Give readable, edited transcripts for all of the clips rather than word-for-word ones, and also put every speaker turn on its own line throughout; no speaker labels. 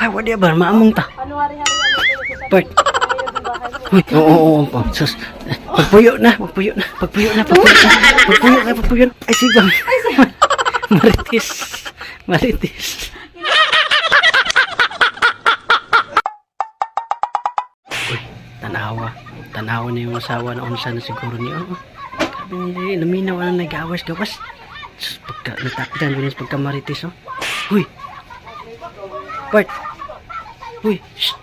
Pa, wala ba? Maamong ta. Bart. Uy, oo, oo, oo. Sus. Pagpuyo na, pagpuyo na, pagpuyo na, pagpuyo na, pagpuyo na, pagpuyo na. Ay, sigang. Maritis. Maritis. Uy, tanawa. Tanawa na yung asawa na unsa na siguro niya. Oo. Grabe niya, naminaw na nag-awas-gawas. Sus, pagka natakdan, yun pagka maritis, oh. Uy! Bart! Uy! Shh!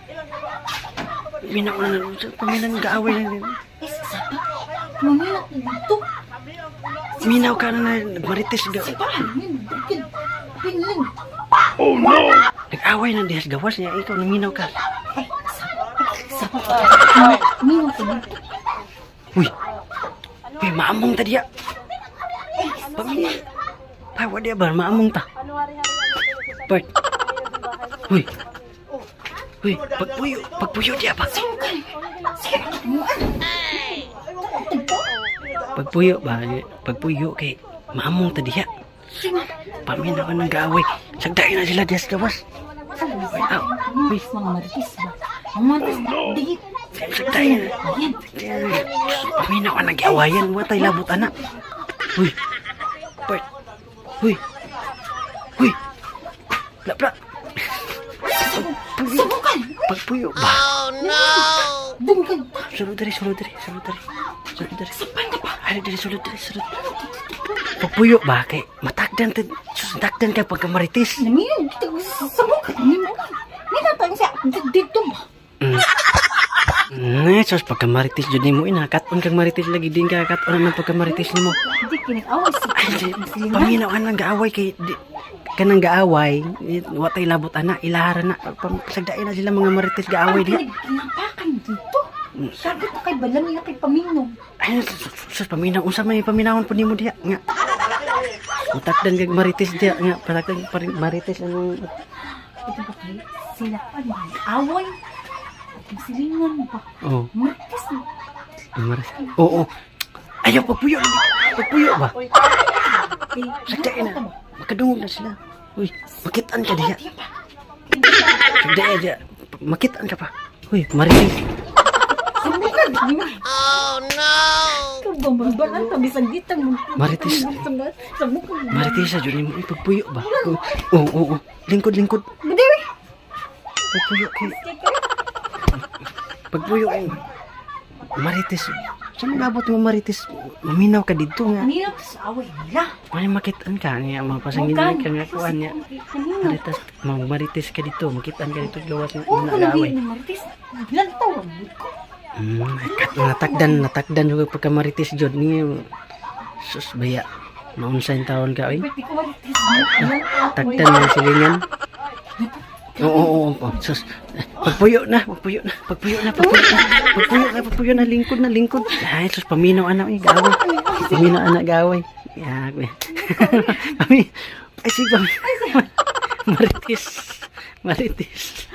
Minaw na, paminang gaaway na.
Eh, sapa. Mamaya na dito.
Minaw ka na na, maritis ga.
Paano? Bukid. Pinling.
Nag-away na dihas gawas niya, ikaw naminaw ka.
Ay, sapa. Sapa. Minum ko dito.
Uy! Uy, maamong ta diya. Pamilya. Pa, wala ba? Maamong ta. Bart. Uy. Uy, pagpuyo, pagpuyo diya ba? Pagpuyo ba? Pagpuyo kay maamong ta diya. Paminaw ka ng gaaway. Sagdain na sila diya sa gawas. Uy, aw. Uy,
Mga maritis ba? Mga maritis. Di.
sagdain na.
Ayan.
Paminaw ka ng giawayan. Watay labot anak. Uy. Bart. Uy. Uy. Pla, pla. Pagpuyo.
Subukan.
Pagpuyo ba?
Dunggan.
Sulod diri, sulod diri, sulod diri. Sulod diri. Ay, diri, sulod diri, sulod. Pagpuyo ba kay matakdan ta, sus, takdan ka pagka maritis.
Naminum kita. Subukan. Minum. Minum tayo siya. Dito ba?
Ne, sus, pagka maritis jud nimo ina, katon kang maritis lagi din ka katon naman pagka maritis nimo.
Hindi kinag-away sa
Ay, di, paminaw ka nang gaaway kay di, kanang gaaway, eh, watay labot ana, ilahara na, pasagdain na sila mga maritis gaaway diha.
Kinapakan dito. Sabi ko kay Balam na kay Paminong.
Ay, sus, sus, paminaw, unsa may paminawon po nimo diha nga. Matakdan kag maritis diha nga, patakdan pa rin maritis anong
Ito ba kay sila pa away? Ang silingan ba?
Oh,
Maritis na.
maritis. Oo. Ayaw pagpuyo. Pagpuyo ba?
Kay
Sagdain na. Makadungog na sila. Uy, makitaan ka diha. Sagdain diha. Makitaan ka pa. Uy, maritis.
Subukan. Oh no. Ikaw ba magbalan ka bisag ditang mo.
Maritis.
Subukan.
Maritis sa jud nimo. Uy, pagpuyo ba? Oo, oo, oo. Lingkod, lingkod.
Badiwi.
Pagpuyo kay. Pagpuyo kay. Maritis. Saan nabot mo maritis? Maminaw ka dito nga.
Kanina pa sa away nila.
May makitaan ka niya, mapasangin
Bukan.
ka nga kuan niya.
Kanina.
Maritas, maritis ka dito, makitaan ka dito gawas ng
Oo,
una
ko
away.
na Maritis. Lantaw ang ko.
Natakdan, natakdan juga pagka maritis jud niya. Sus baya. Naunsa yung taon ka oy.
Pwede ko Maritis.
Takdan ng silingan. Oo, oo, oo. Sus. Pagpuyo na, pagpuyo na, pagpuyo na, pagpuyo na, pagpuyo na, pagpuyo na, lingkod na, lingkod. Ay, sus, paminaw anak, eh, gaway. Paminaw anak, gaway. Ya, Pami, ay, sigang. Maritis. Maritis.